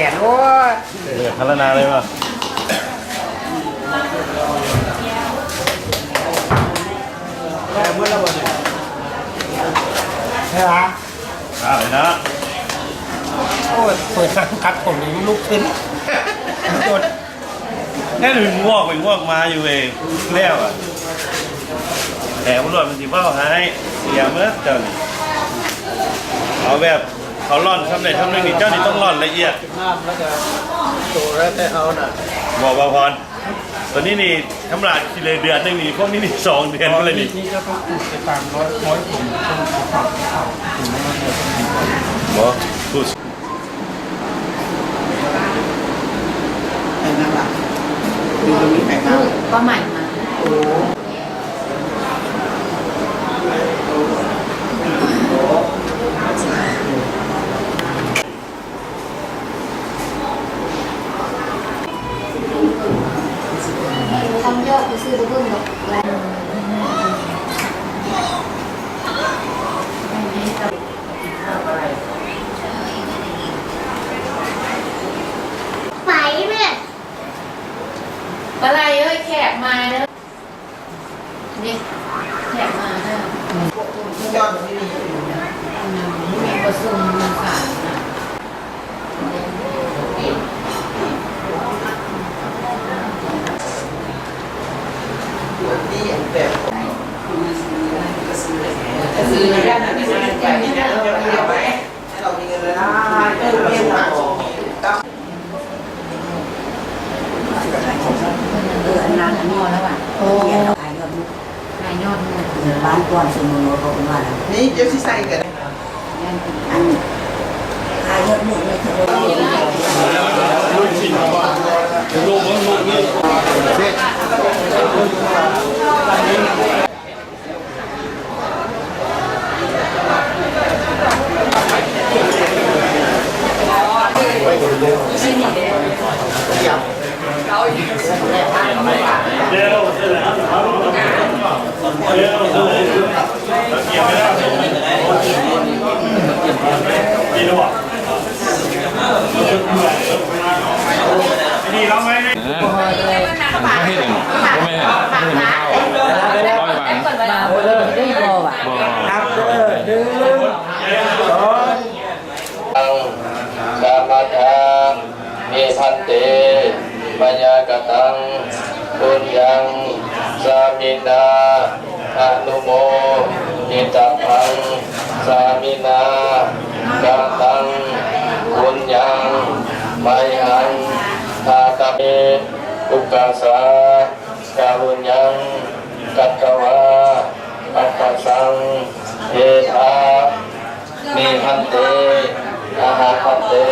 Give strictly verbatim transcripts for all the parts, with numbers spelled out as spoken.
น โอ้ย เออ พัฒนาเลยว่ะ แหม เมื่อแล้วบ่เนี่ย ใช่ปะ อ่า เลยนะ โอ้ย เปิดทางตัดผมนี่ลุกขึ้น โดด แค่ถึงงวกไปงวกมาอยู่เอง แล้วอะ แถมรวดมันสิเว้าให้ เสียเมิดเจ้านี่ เอาแบบเขาร่อนคำใดคำหนึ่งนี่ เจ้านี่ต้องร่อนละเอียด ห้ามแล้วจะ โตแล้วแต่เอาน่ะ บอกว่าพร ตัวนี้นี่ ทำลายกิเลสเดือนหนึ่งนี่ พวกนี้นี่ สองเดือนเลยนี่ นี่จะต้องปลูกไปตามร้อย ร้อยผม ต้องปลูก บอก พูด ใครมาล่ะ มีคนนี้ใครมา ป้าใหม่มา โอ้ ทำยอดไปซื้อไปเบิ่งดอก ไปแม่ ปลาไหลเอ้ย แขกมาเด้อ นี่ แขกมาเด้อ อืม มีประชุมศาลน่ะ เออ อันนั้นอันนี้แล้วอ่ะ โอ้ เขียนเอาขายยอดมุก ขายยอดมุก เออ บ้านก่อนสมุนโนเขาเป็นว่าอะไร นี่เดี๋ยวสิใส่กัน อันขายยอดมุกเลยเถอะ เออ มันก็เฮ็ดเอง บ่แม่นเฮ็ดให้มันเข้า ร้อยบาท บ่ บ่ บ่ ครับ เออ หนึ่ง สอง Samaddhamhi bhante, mayā kataṃ puññaṃ sāminā anumoditabbaṃ, sāminā kataṃ puññaṃ mayhaṃ dātabbaṃ. Ukāsa kāruññaṃ katvā pabbajaṃ etha me bhante, ahaṃ bhante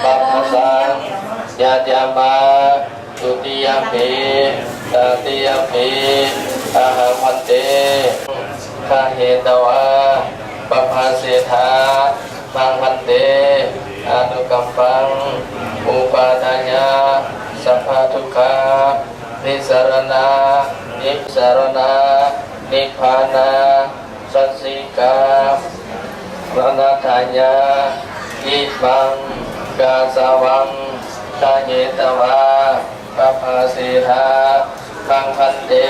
pabbajaṃ. Ñātiyāma dutiyampi tatiyampi, ahaṃ bhante gahetvā pabbājetha maṃ bhante anukampaṃ upādāya, sabbadukkha nissaraṇa, nissaraṇa nibbāna sacchika raṇatthāya, imaṃ kāsāvaṃ gahetvā pabbājetha maṃ bhante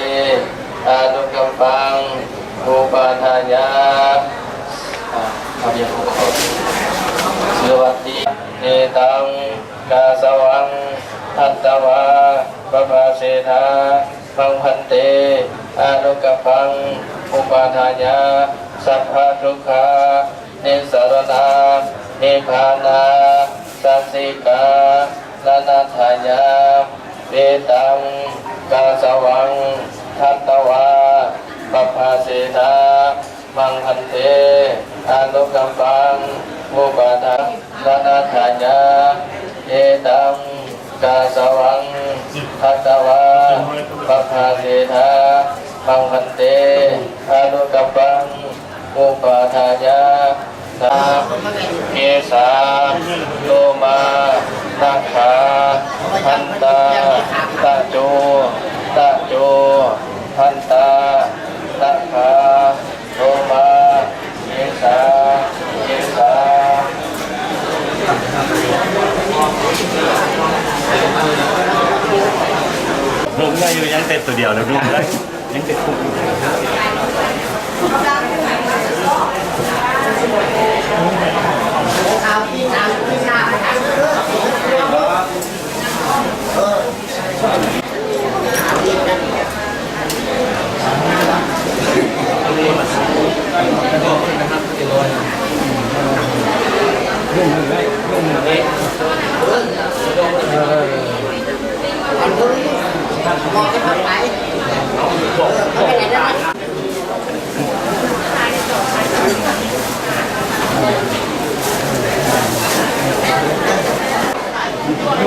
anukampaṃ upādāya. อ่า เอาเบียร์ผมขอ Sīlavati etaṃ kāsāvaṃ datvā pabbājetha maṃ bhante anukampaṃ upādāya, sabbadukkha nissaraṇa nibbāna sacchika raṇatthāya, etaṃ kāsāvaṃ datvā pabbājetha maṃ bhante anukampaṃ upādāya, raṇatthāya, etaṃ kāsāvaṃ datvā pabbājetha maṃ bhante anukampaṃ upādāya. Kesā lomā nakhā dantā taco taco, dantā nakhā lomā kesā kesā. ยังแต่ตัวเดียวเลยลูกเอ้ยยังแต่คุกอยู่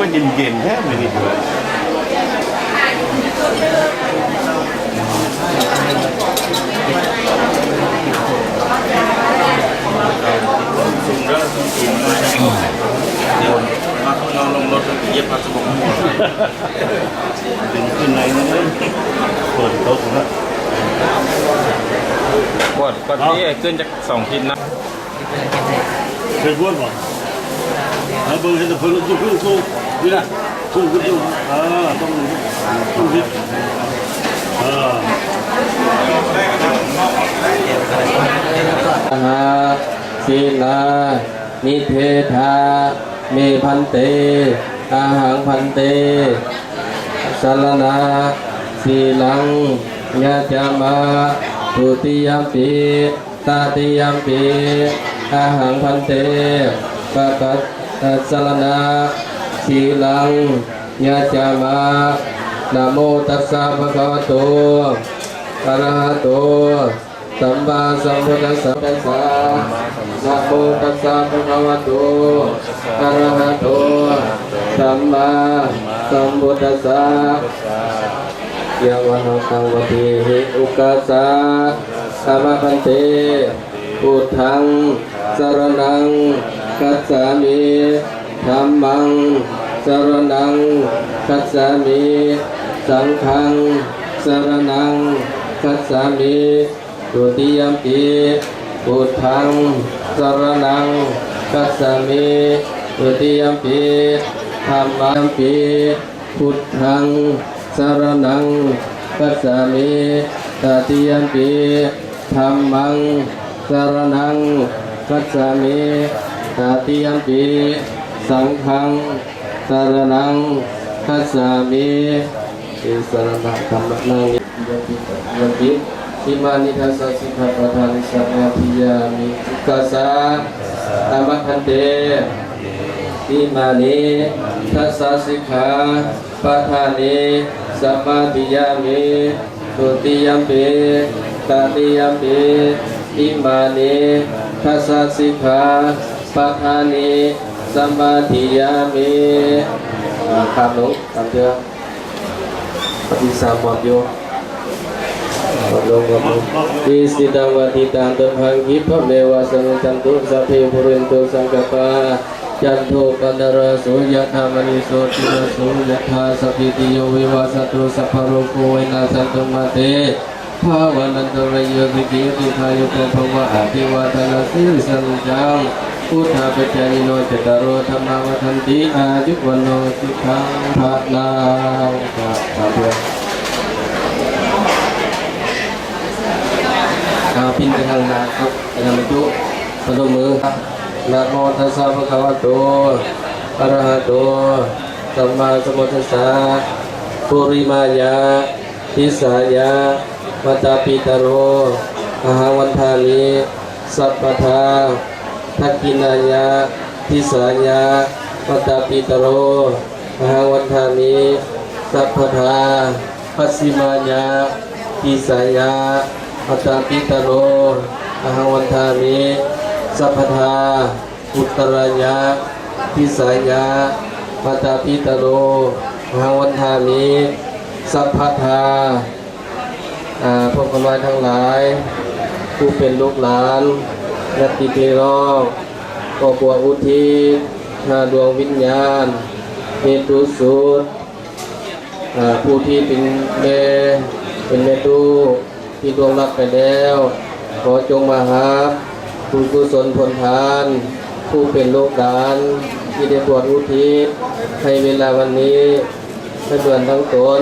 มันเย็นๆแท้เลยนี่ สูงเด้อสูงสูงหน่อยเดี๋ยวมาเขานอนลงรถแล้วเหยียบผักสะบงหัว ดึงขึ้นเลยนะเปิดโต๊ะนะ กวดกวดที่ไอ้ขึ้นจากสองทิศนะ เคยกวดบ่แล้วเบิ่งให้แต่เพิ่นจุดขึ้นสูงนี่นะสูงขึ้นสูงเออต้องต้องคิดเออ Sīla nidetha me bhante, ahaṃ bhante saraṇasīlaṃ yācāma. Dutiyampi tatiyampi ahaṃ bhante papa saraṇasīlaṃ yācāma. Namo tassa bhagavato arahato sammāsambuddhassa. Namo tassa bhagavato arahato sammāsambuddhassa. Yamahākaṃ vaddehi ukāsa. Āma bhante, buddhaṃ saraṇaṃ gacchāmi, dhammaṃ saraṇaṃ gacchāmi, saṅghaṃ saraṇaṃ gacchāmi. Dutiyampi buddhaṃ saraṇaṃ gacchāmi. Dutiyampi dhammaṃ. Dutiyampi buddhaṃ saraṇaṃ gacchāmi. Tatiyampi dhammaṃ saraṇaṃ gacchāmi. Tatiyampi saṅghaṃ saraṇaṃ gacchāmi. Tisaraṇagamanaṃ. Imāni dasa sikkhāpadāni samādiyāmi. Ukāsa. Āma bhante. Imāni dasa sikkhāpadāni samādiyāmi. Dutiyampi tatiyampi imāni dasa sikkhāpadāni samādiyāmi. ອ່າ ຂ້າມລົງ ຂ້າມເທື່ອ ທີສາມ ໝົດຢູ່ ໝົດລົງ ໝົດລົງ. Icchitaṃ patthitaṃ tumhaṃ khippameva samijjhatu, sabbe pūrentu saṅkappā, cando paṇṇaraso yathā, maṇi jotiraso yathā. Sabbītiyo vivajjantu, sabbarogo vinassatu, mā te bhavatvantarāyo, sukhī dīghāyuko bhava. Abhivādanasīlissa niccaṃ vuḍḍhāpacāyino, cattāro dhammā vaḍḍhanti, āyu vaṇṇo sukhaṃ balaṃ. ອ່າ ປິ່ນໄປທາງໜ້າ ໄປທາງປະຕູ ປະນົມມື. Namo tassa bhagavato arahato sammāsambuddhassa. Puriṃāya disāya mātāpitaro ahaṃ vandāmi sabbadā. Dakkhiṇāya disāya mātāpitaro ahaṃ vandāmi sabbadā. Pacchimāya disāya mātāpitaro ahaṃ vandāmi sabbadā. Uttarāya disāya mātāpitaro ahaṃ vandāmi sabbadā. ອ່າ ພວກຂ້ານ້ອຍທັງຫຼາຍ ຜູ້ເປັນລູກຫຼານ ຍາດຕິພີ່ນ້ອງ ກໍຂໍອຸທິດ ຫາດວງວິນຍານເມຕຸສົນ ອ່າ ຜູ້ທີ່ເປັນແມ່ ເປັນແມ່ຕູ້ທີ່ລ່ວງລັບໄປແລ້ວ ຂໍຈົ່ງມາຮັບບຸນກຸສົນຜົນທານ ຜູ້ເປັນລູກຫຼານທີ່ໄດ້ບວດອຸທິດໃຫ້ເວລາວັນນີ້ ໃຫ້ເພື່ອນທັງຕົນ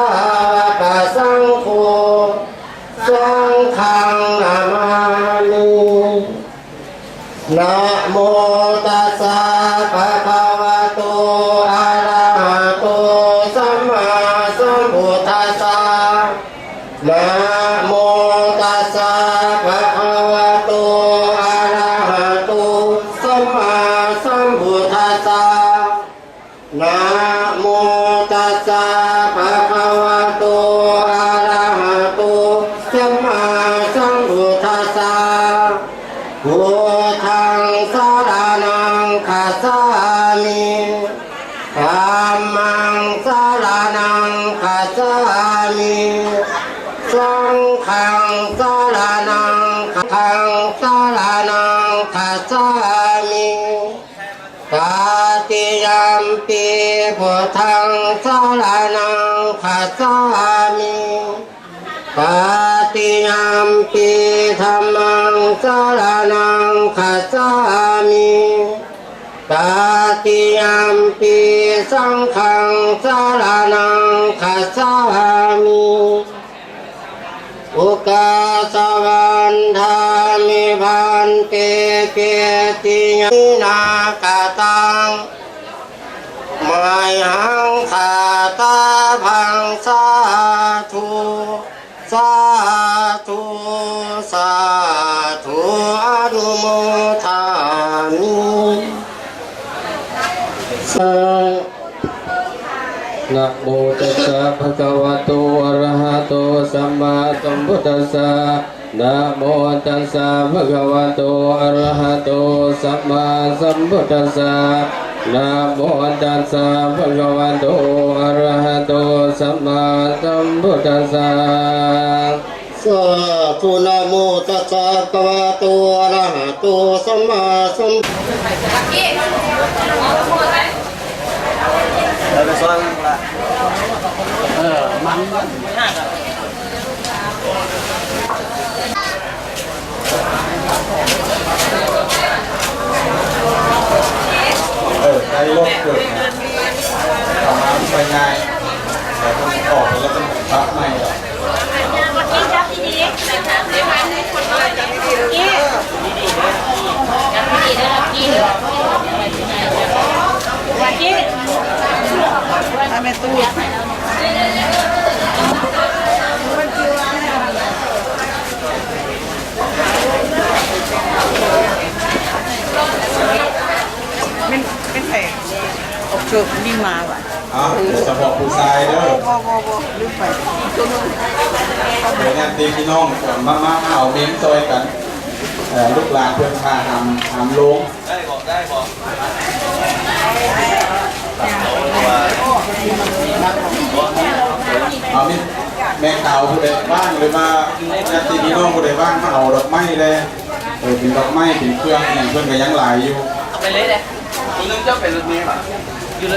sāvakasaṅgho, saṅghaṃ namāmi. Namo tassa bhagavato arahato sammāsambuddhassa. Namo tassa bhagavato arahato sammāsambuddhassa. Namo tassa bhagavato arahato sammāsambuddhassa. Buddhaṃ saraṇaṃ gacchāmi. Dhammaṃ saraṇaṃ gacchāmi. Saṅghaṃ saraṇaṃ, saṅghaṃ saraṇaṃ gacchāmi. Tatiyampi buddhaṃ saraṇaṃ gacchāmi. Tatiyampi dhammaṃ saraṇaṃ gacchāmi. Tatiyampi saṅghaṃ saraṇaṃ gacchāmi. Ukāsa vandāmi bhante cetiyaṃ kataṃ mayhaṃ dātabbaṃ sādhu sādhu sādhu anumodāmi. Sa- Namo tassa bhagavato arahato sammāsambuddhassa. Namo tassa bhagavato arahato sammāsambuddhassa. Namo tassa bhagavato arahato sammāsambuddhassa. Sādhu. Namo tassa bhagavato arahato sammāsambuddhassa. ไปซอยมันละ เออ มัน เออ ใช้รถเกิดนะ ทำงานไปง่าย แต่ต้องออกไปแล้วมันปรับใหม่หรอก เป็น เป็นไผ ออกโชคดีมาว่ะ เอ้า เฉพาะผู้ชายเด้อ บ่ บ่ บ่ ลืมไป เดี๋ยวญาติพี่น้องมา มา มาเอาเมนซอยกัน เอ่อ ลูกหลานเพิ่นพาหาม หามลง ได้บ่ ได้บ่ เอานี่ แม่ขาวผู้ใดว่างหรือว่าญาติพี่น้องผู้ใดว่างมาเอาดอกไม้เลย เออ เป็นดอกไม้ เป็นเครื่องอหย่างเพิ่นก็ยังหลายอยู่ เอาไปเลยเด้อ คนนึงเจ้าเป็นรถเมล์ป่ะ อยู่รถเม